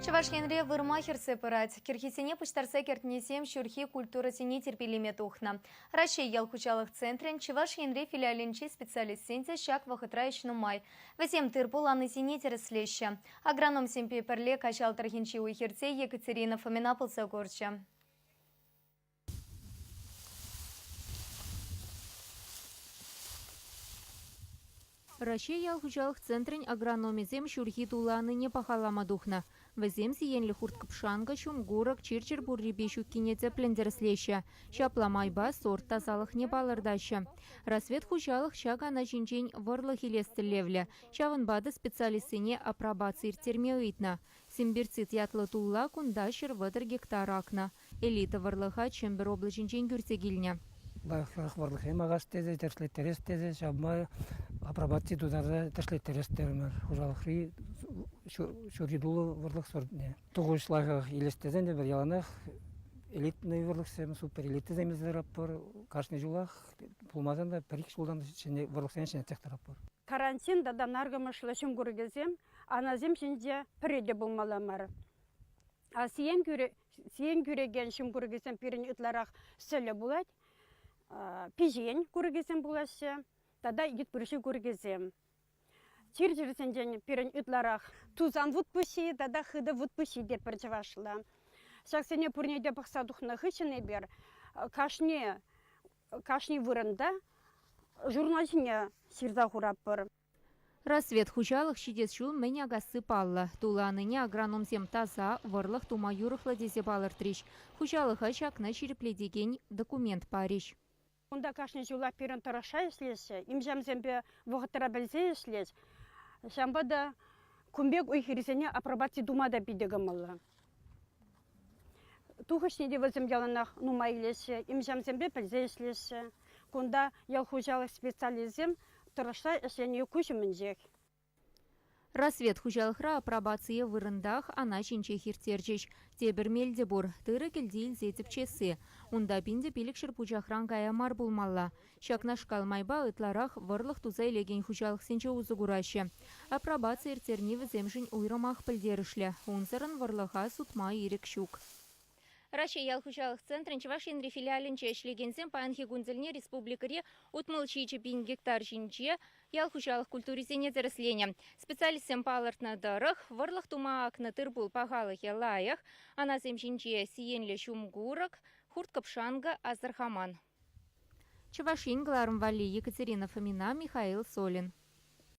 Чӑваш Енре вырма хӗрсе пырать. Кӗрхисене пуҫтарса кӗртнисем ҫурхи культурӑсене тирпейлеме тухнӑ. Раҫҫей ял хуҫалӑх центрӗн Чӑваш Енри филиалӗнчи специалистсен те ҫак вӑхӑтра ӗҫ нумай. Вӗсем тыр-пул анисене тӗрӗслеҫҫӗ. Агрономсемпе пӗрле Каҫал тӑрӑхӗнчи уй-хирте Екатерина Фомина пулса курчӗ. Раҫҫей ял хуҫалӑх центрӗн агрономӗсем ҫурхи тулӑ анине пахалама тухнӑ. Вӗсем сиенлӗ хурт-кӑпшанкӑ, ҫум-курӑк, чир-чӗр пуррипе ҫуккине тӗплӗн тӗрӗслеҫҫӗ. Ҫапла майпа сорт тасалӑхне палӑртаҫҫӗ. Рассвет хуҫалӑх ҫак ана ҫинчен вӑрлӑх илес тӗллевлӗ. Ҫавӑнпа та специалистсене апробаци ирттерме ыйтнӑ. Симбирцит ятлӑ тулла кунта 130 гектар акнӑ. Элита вӑрлӑха Чӗмпӗр облаҫӗнчен кӳрсе килнӗ. Лайӑхрах вӑрлӑхсем акас тесе, тӗрӗслеттерес тесе ҫавӑнпа апробаци тутарса тӗрӗслеттерес терӗмӗр хуҫалӑхри ҫурхи тулӑ вӑрлӑх сортне. Тухӑҫ лайӑхрах илес тесен те пӗр яланах элитный вӑрлӑхсем, супер элитӑсем илсе тӑратпӑр. Кашни ҫулах пулмасан та пӗр-ик ҫултан ҫӗнӗ вӑрлӑхсене ҫӗнетсех тӑратпӑр. Карантин тата наркӑмӑшлӑ ҫум курӑкӗсем анасем ҫинче пӗрре те пулмалла мар. А сиен сиен кӳрекен ҫум курӑкӗсем пирӗн ытларах сӗлӗ пулать, пиҫен курӑкӗсем пулаҫҫӗ тата йытпырши курӑкӗсем. Чир-чӗрсенчен пирӗн ытларах тусан вутпуҫҫи тата хытӑ вутпуҫҫи тетпӗр чӑвашла. Ҫаксене пурне те пӑхса тухнӑ хыҫҫӑн эпир кашни кашни вырӑнта журнал ҫине ҫырса хуратпӑр. Рассвет хуҫалӑх ҫитес ҫул мӗн акасси паллӑ. Тулӑ анине агрономсем таса, вӑрлӑх тума юрӑхлӑ тесе палӑртрӗҫ. Хуҫалӑха ҫакна ҫирӗплетекен документ парӗҫ. Унта кашни ҫулах пирӗн тӑрӑшса ӗҫлеҫҫӗ, имҫамсемпе вӑхӑтра пӗлсе ӗҫлет. Ҫавӑнпа та кун пек уй-хирсене апробаци тума та питӗ кӑмӑллӑ. Тухӑҫне те вӗсем яланах нумай илеҫҫӗ, имҫамсемпе пӗлсе ӗҫлеҫҫӗ. Кунта ял хуҫалӑх специалисчӗсем тӑрӑшса ӗҫлени куҫ умӗнчех. Рассвет хуҫалӑхра апробацие вырӑнтах ана ҫинчех ирттерчӗҫ. Тепӗр мел те пур, тырӑ кӗлти илсе тӗпчесси. Унта 1500 пучахран кая мар пулмалла. Ҫакнашкал майпа ытларах вӑрлӑх туса илекен хуҫалӑхсенче усӑ кураҫҫӗ. Апробаци ирттерни вӗсемшӗн уйрӑмах пӗлтерӗшлӗ, унсӑрӑн вӑрлӑха сутма ирӗк ҫук. Раҫҫей ял хуҫалӑх центрӗн Чӑваш Енри филиалӗнче ӗҫлекенсем паянхи кун тӗлне республикӑри 67 пин гектар ҫинче ял хуҫалӑх культурисене тӗрӗсленӗ. Специалистсем палӑртнӑ тӑрӑх, вӑрлӑх тума акнӑ тыр-пул пахалӑхӗ лайӑх, анасем ҫинче сиенлӗ ҫум курӑк, хурт-кӑпшанкӑ асӑрхаман. Чӑваш Ен кӑларӑм валли Екатерина Фомина, Михаил Солин.